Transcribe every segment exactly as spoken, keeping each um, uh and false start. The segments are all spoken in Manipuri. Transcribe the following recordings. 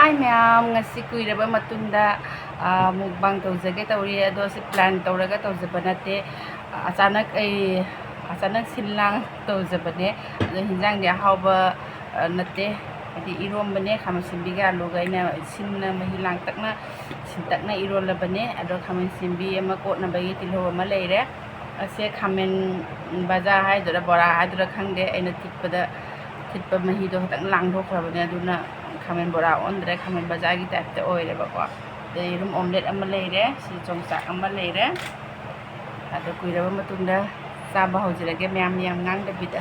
Hi ꯃꯌꯥꯝ, ꯉꯁꯤ ꯀꯨꯏꯔꯕ ꯃꯇꯨꯡꯗ, ꯑ, mukbang ꯇꯧꯖꯒꯦ ꯇꯧꯔꯤ꯫ ꯑꯗꯣ ꯁꯤ plan ꯇꯧꯔꯒ ꯇꯧꯖꯕ ꯅꯠꯇꯦ꯫ ꯑꯆꯥꯅꯛ ꯑꯩ, ꯑꯆꯥꯅꯛ ꯁꯤꯟ ꯂꯥꯡ ꯇꯧꯖꯕꯅꯦ꯫ ꯑꯗꯣ ꯍꯤꯟꯖꯥꯡꯗꯤ ꯑꯍꯥꯎꯕ, ꯑ, ꯅꯠꯇꯦ꯫ ꯍꯥꯏꯗꯤ ꯏꯔꯣꯝꯕꯅꯦ, ꯈꯥꯃꯦꯟ ꯑꯁꯤꯟꯕꯤꯒ ꯑꯂꯨꯒ ꯑꯩꯅ ꯁꯤꯟꯅ ꯃꯍꯤ ꯂꯥꯡꯇꯛꯅ, ꯁꯤꯟꯇꯛꯅ ꯏꯔꯣꯜꯂꯕꯅꯦ꯫ ꯑꯗꯣ ꯈꯥꯃꯦꯟ ꯑꯁꯤꯟꯕꯤ ꯑꯃ ꯀꯣꯠꯅꯕꯒꯤ ꯇꯤꯜꯍꯧ ꯑꯃ ꯂꯩꯔꯦ꯫ ꯑꯁꯦ ꯈꯥꯃꯦꯟ ꯕꯖꯥ ꯍꯥꯏꯗꯣꯏꯔꯥ, ꯕꯣꯔꯥ ꯍꯥꯏꯗꯣꯏꯔꯥ ꯈꯪꯗꯦ, ꯑꯩꯅ ꯊꯤꯠꯄꯗ, ꯊꯤꯠꯄ ꯃꯍꯤꯗꯣ ꯈꯤꯇꯪ ꯂꯥꯡꯊꯣꯛꯈ꯭ꯔꯕꯅꯦ, ꯑꯗꯨꯅ ꯈꯥꯃꯦꯟ ꯕꯣꯔꯥ ꯑꯣꯟꯗ꯭ꯔꯦ, ꯈꯥꯃꯦꯟ ꯕꯖꯥꯒꯤ type ꯇ ꯑꯣꯏꯔꯦꯕꯀꯣ꯫ ꯑꯗꯩ ꯌꯦꯔꯨꯝ omelette ꯑꯃ ꯂꯩꯔꯦ, ꯁꯤ ꯌꯣꯡꯆꯥꯛ ꯑꯃ ꯂꯩꯔꯦ꯫ ꯑꯗꯣ ꯀꯨꯏꯔꯕ ꯃꯇꯨꯡꯗ ꯆꯥꯕ ꯍꯧꯖꯔꯒꯦ ꯃꯌꯥꯝ, ꯌꯥꯝ ꯉꯥꯡꯗꯕꯤꯗ꯫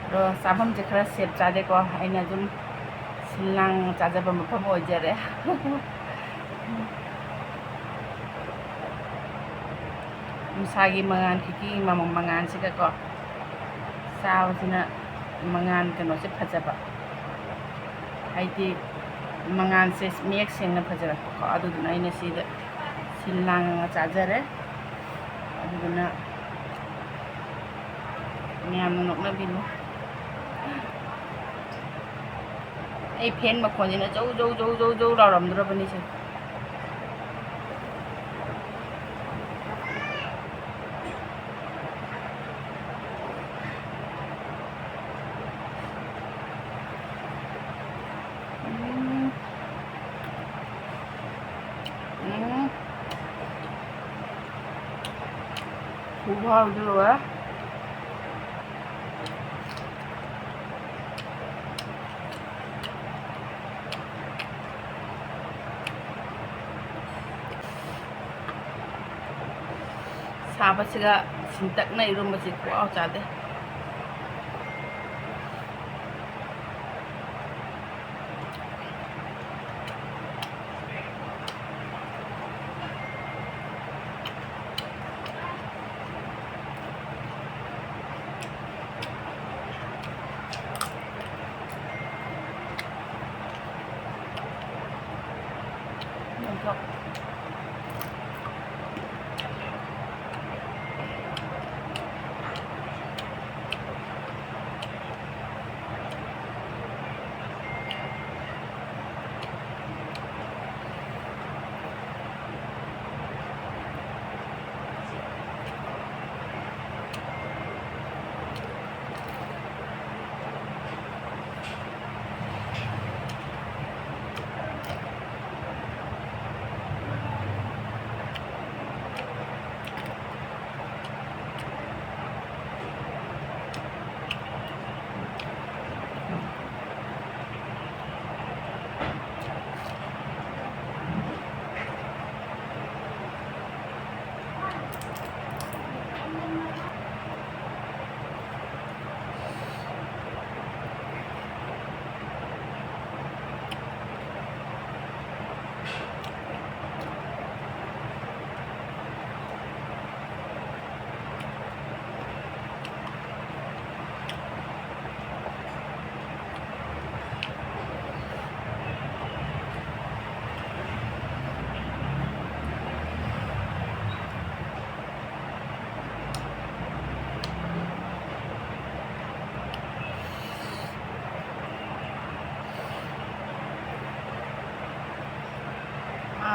ꯑꯗꯣ ꯆꯥꯐꯝꯁꯦ ꯈꯔ safe ꯆꯥꯗꯦꯀꯣ, ꯑꯩꯅ ꯑꯗꯨꯝ ꯁꯤꯜ ꯂꯥꯡ ꯆꯥꯖꯕ ꯃꯐꯝ ꯑꯣꯏꯖꯔꯦ꯫ ꯅꯨꯡꯁꯥꯒꯤ ꯃꯉꯥꯜ, ꯈꯤꯛꯀꯤ ꯃꯃ-, ꯃꯉꯥꯜꯁꯤꯒꯀꯣ, ꯆꯥꯕꯁꯤꯅ ꯃꯉꯥꯜ ꯀꯩꯅꯣꯁꯦ ꯐꯖꯕ, ꯍꯥꯏꯗꯤ ꯃꯉꯥꯜꯁꯦ ꯃꯌꯦꯛ ꯁꯦꯡꯅ ꯐꯖꯔꯛꯄꯀꯣ꯫ ꯑꯗꯨꯗꯨꯅ ꯑꯩꯅ ꯁꯤꯗ ꯁꯤꯜ ꯂꯥꯡꯉꯒ ꯆꯥꯖꯔꯦ꯫ ꯑꯗꯨꯗꯨꯅ ꯃꯌꯥꯝꯅ ꯅꯣꯛꯅꯕꯤꯅꯨ꯫ ꯑꯩ fan ꯃꯈꯣꯟꯁꯤꯅ ꯖꯧ ꯖꯧ ꯖꯧ ꯖꯧ ꯖꯧ ꯂꯥꯎꯔꯝꯗ꯭ꯔꯕꯅꯤꯁꯦ꯫ ꯎꯝ꯫ ꯎꯝ꯫ ꯈꯨꯍꯥꯎꯗꯤ ꯂꯣꯏꯔꯦ꯫ ꯁꯥꯕꯁꯤꯒ ꯁꯤꯟꯇꯛꯅ ꯏꯔꯣꯝꯕꯁꯤ ꯈꯨꯍꯥꯎ ꯆꯥꯗꯦ꯫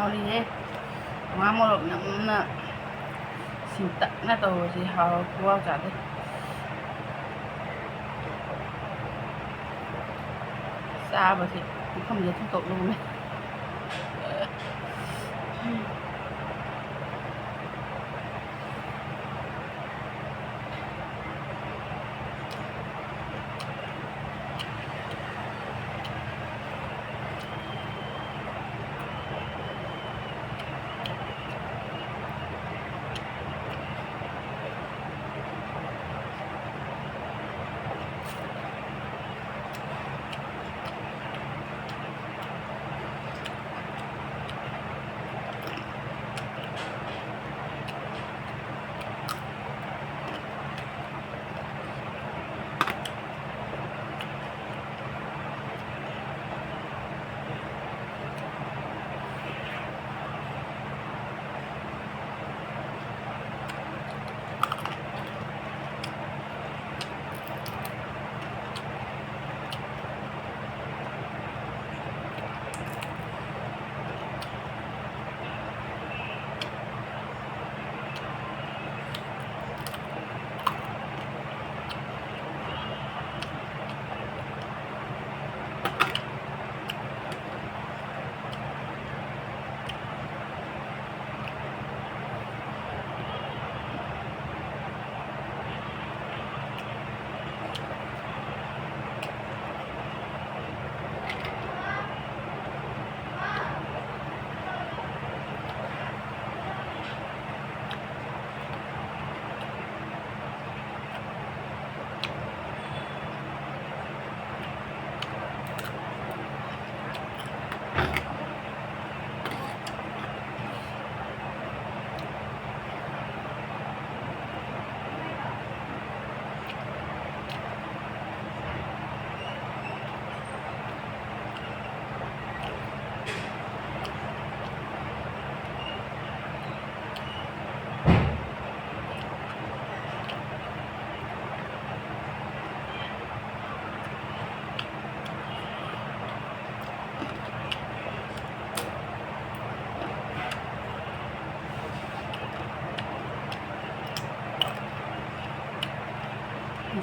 ꯍꯥꯎꯔꯤꯍꯦ꯫ ꯉꯥ ꯃꯣꯔꯣꯛ ꯅꯝꯅ ꯁꯤꯟꯇꯛꯅ ꯇꯧꯕꯁꯤ ꯍꯥꯎ ꯈꯨꯍꯥꯎ ꯆꯥꯗꯦ꯫ ꯆꯥꯕꯁꯤ ꯄꯨꯈꯝꯁꯤꯗ ꯊꯨꯡꯇꯣꯛ ꯂꯨꯝꯃꯦ꯫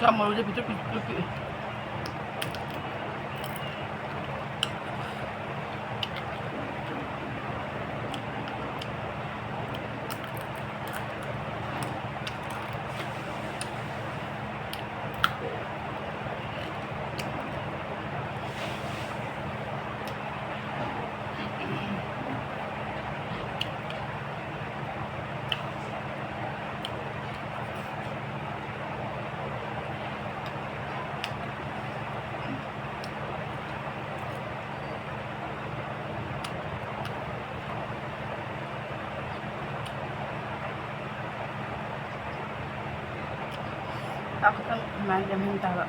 ꯆꯥꯛ ꯃꯔꯨꯁꯦ ꯄꯤꯛꯇ꯭ꯔꯨ ꯄꯤꯛꯇ꯭ꯔꯨ ꯄꯤꯛꯑꯦ꯫ ꯆꯥꯛ ꯈꯤꯇꯪ ꯑꯗꯨꯃꯥꯏꯅ ꯂꯦꯝꯍꯟ ꯇꯥꯕ꯫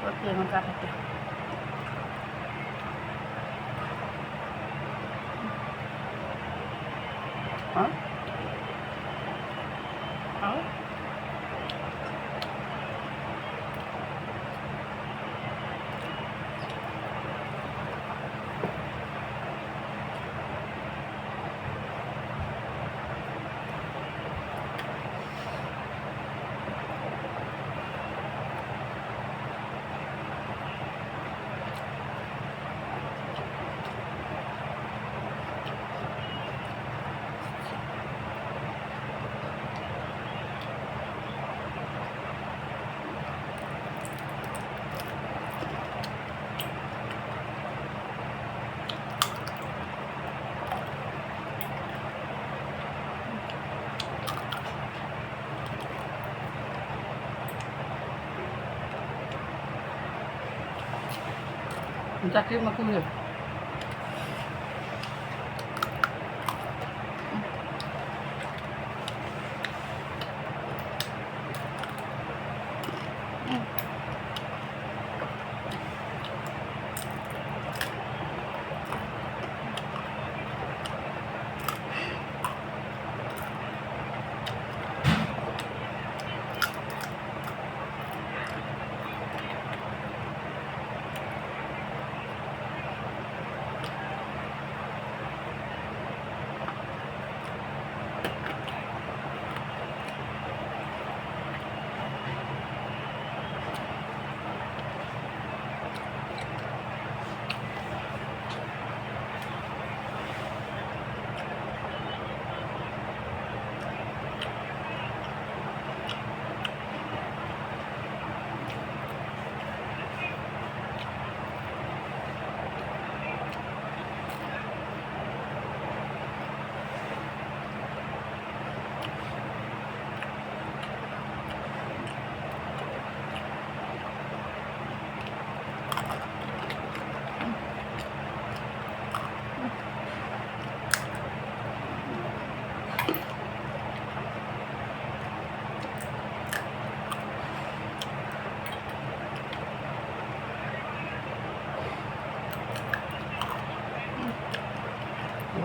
ꯄꯣꯠ ꯆꯦꯡ ꯑꯃ ꯆꯥ ꯐꯠꯇꯦ꯫ ꯍꯥ? ꯍꯥꯎ꯫ ꯆꯥꯛꯁꯤ ꯃꯈꯨꯝꯁꯦ꯫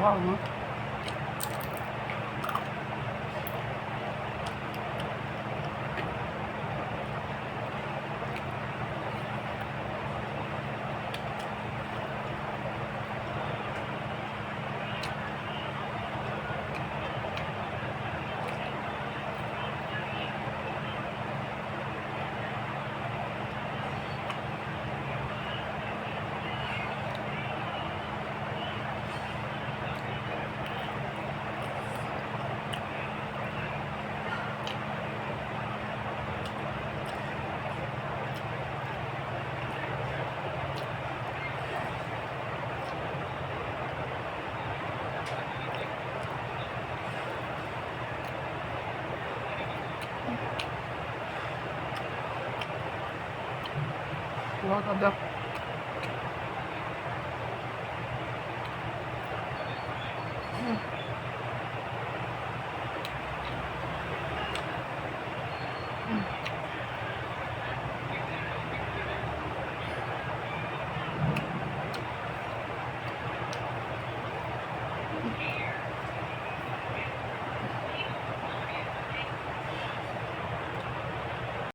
ꯍꯥꯎꯅꯤ꯫ ꯂꯣꯏꯔꯀꯥꯟꯗ꯫ ꯎꯝ꯫